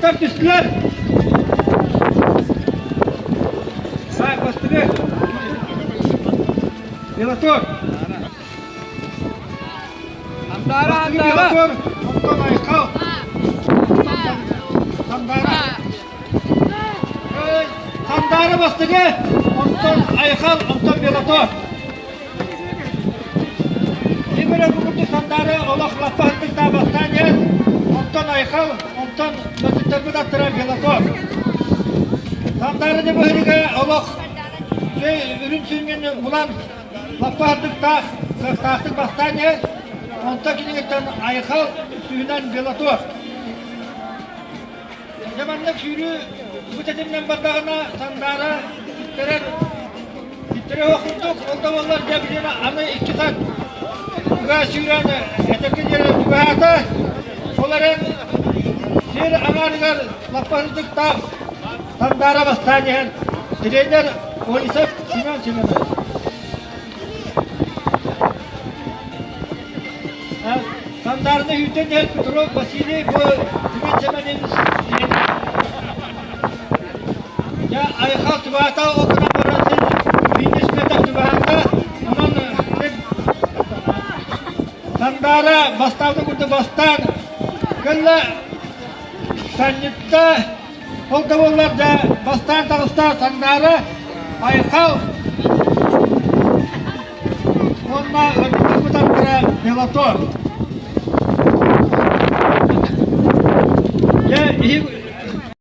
Аттар түстүлэр. Саай бастыгы. Белатор. Антара, Бастыгы Антара. Белатор, онтон Айхал. Сандаара. Сандаара бастыгы, онтон Айхал, онтон Белатор. Игорь курдук Сандаара олох лаппа һырдыктаа бастаан иһэн, онтон Айхал, онтон Ночуттарбыт аттара Белатор. Сандаара быһырыга олох үрүн сүнньүн булан лаппа һырдыктаах, кыахтаахтык бастаан иһэн, онтон кинигиттэн Айхал сүүнэн Белатор. Дьэ маннык сүүрүү бу тэтиминэн бардаҕына Сандаара ситтэрэр ситтэрэ суох курдук, ол да буоллар дьэ билигин аны икки сат туга сүүрэн этэргэ диэри чугаһаата. Ол эрэн сир аҥаарыгар лаппа сырдыктаах Сандаара бастаан иһэн тренер Олесов Семен Семенович. Сандаарына үүтэн иһэр Петров Василий бу Семен Семенович Дьэ, айхал чугаата ол гынан баран син финиш метр чугаата. Онон Сандаара бастаабыт курдук бастаан кэллэ Санньытта Ол да буоллар дьэ бастаан таҕыста Сандаара Айхал уонна ыалдьыттарбыт аттара Белатор. Дьэ, иһи...